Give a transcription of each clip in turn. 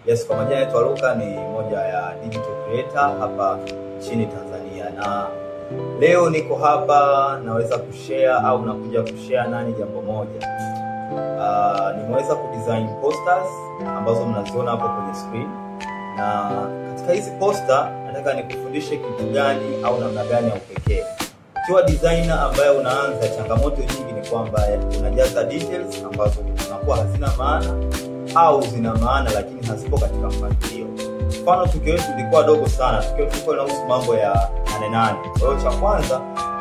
Yes, kwa majina naitwa Luka, ni moja ya digital creator hapa nchini Tanzania. Na leo niko hapa naweza kushare au nakuja kushare nani jambo moja. Nimeweza kudesign posters ambazo mnaziona hapo kwenye screen. Na katika hizi poster nataka nikufundishe kitu gani au namna gani ya upekee. Ukiwa designer ambaye unaanza, changamoto nyingi ni kwamba unajaza details ambazo zinakuwa hazina maana au zina maana lakini hazipo katika mpangilio. Mfano, tukio letu lilikuwa dogo sana, tukio lilikuwa linahusu mambo ya 8 8. Kwa hiyo cha kwanza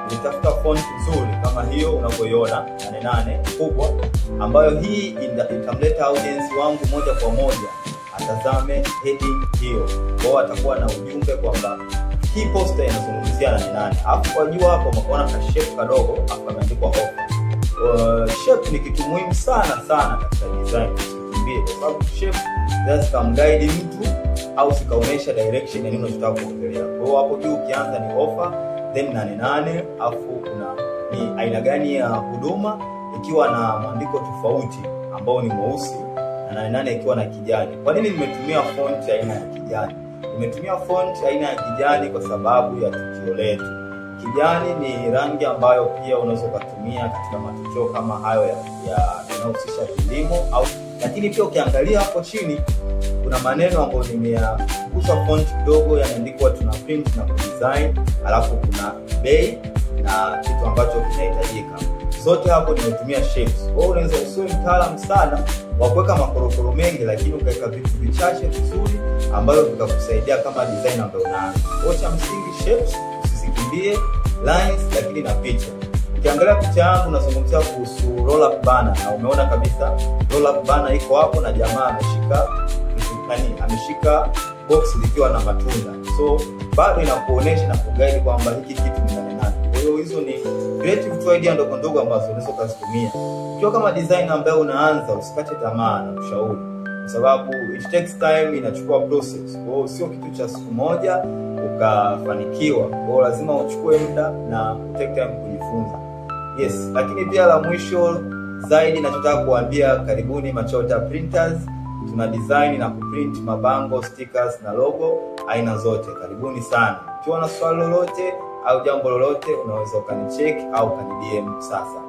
nilitafuta font nzuri kama hiyo unavyoiona 8 8 kubwa, ambayo hii itamleta audience wangu moja kwa moja atazame heading hiyo. Kwa hiyo atakuwa na ujumbe kwamba hii poster inazungumzia 8 8. Alafu kwa juu hapo unaona ka shape kadogo, afu ameandikwa offer. Shape ni kitu muhimu sana sana katika design, usikimbie, kwa sababu shape zinaweza zikamguide mtu au zikaonyesha direction ya nini unachotaka kuongelea. Kwa hiyo hapo juu ukianza ni offer, then 8 8, afu kuna ni aina gani ya huduma ikiwa na mwandiko tofauti ambao ni mweusi na 8 8 ikiwa na kijani. Kwa nini nimetumia font aina ya kijani? Nimetumia font aina ya kijani kwa sababu ya tukio letu. Kijani ni rangi ambayo pia unaweza ukatumia katika matukio kama hayo ya yanayohusisha kilimo au, lakini pia ukiangalia hapo chini kuna maneno ambayo nimeyagusa font kidogo, yameandikwa tuna print na kudesign, alafu kuna bei na kitu ambacho kinahitajika. Zote hapo nimetumia shapes. Kwa hiyo unaweza usiwe mtaalamu sana wa kuweka makorokoro mengi, lakini ukaweka vitu vichache vizuri ambavyo vikakusaidia kama designer ambayo unaanza. Kwa hiyo cha msingi shapes, usizikimbie, lines, lakini na picha. Ukiangalia picha yangu nazungumzia kuhusu roll up banner, na umeona kabisa roll up banner iko hapo na jamaa ameshika nani, ameshika box likiwa na matunda, so bado inakuonesha na kuguide kwamba hiki kitu ni 8 8. Kwa hiyo hizo ni creative tu idea ndogo ndogo ambazo unaweza ukazitumia ukiwa kama designer ambaye unaanza. Usikate tamaa na kushauri, kwa sababu it takes time, inachukua process. Kwa hiyo sio kitu cha siku moja ukafanikiwa. Kwa hiyo lazima uchukue muda na take time kujifunza. Yes, lakini pia la mwisho zaidi nachotaka kuambia, karibuni Machota Printers. Tuna design na kuprint mabango, stickers na logo aina zote. Karibuni sana. Ukiwa na swali lolote au jambo lolote, unaweza ukanicheck au ukani DM sasa.